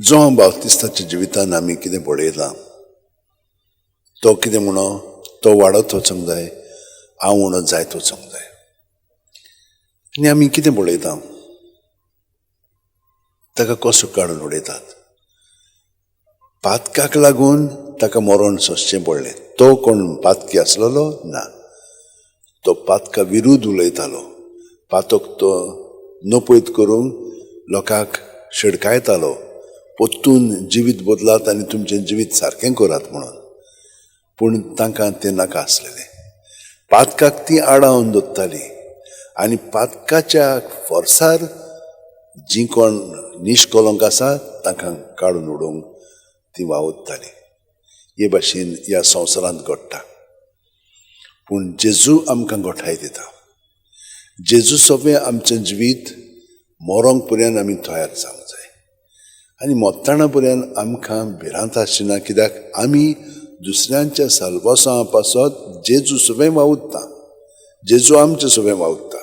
जोंव बाप्तिस्ताच्या जिवितान आमी कितें पळयलां, तो कितें म्हणो, तो वाडत वचूंक जाय, हांव उणो जायत वचूंक जाय. आनी आमी कितें पळयता? ताका कसो काडून उडयतात. पातकाक लागून ताका मरण सोंसचें पडलें. तो कोण पातकी आसलेलो ना. तो पातका विरुद्ध उलयतालो. पातक तो नपयत करूंक लोकांक शिडकायतालो, परतून जिवीत बदलात आनी तुमचें जिवीत सारकें करात म्हणून. पूण तांकां तें नाका आसलेलें. पातकाक ती आडावन दवरताली आनी पातकाच्या फोर्सार जीं कोण निश्कलंक आसा तांकां काडून उडोवंक ती वावुरताली. हे भाशेन ह्या संवसारांत घडटा. पूण जेजू आमकां गोठाय दिता. जेजू सोंपें आमचें जिवीत मरोंक पर्यंत आमी तयार जावंक जाय आनी मोत्ताणा पर्यंत आमकां भिरांत आसची ना, कित्याक आमी दुसऱ्यांच्या साल्वासां पासत जेजू सोंपें वावुरता. जेजू आमचें सोंपें वावुरता.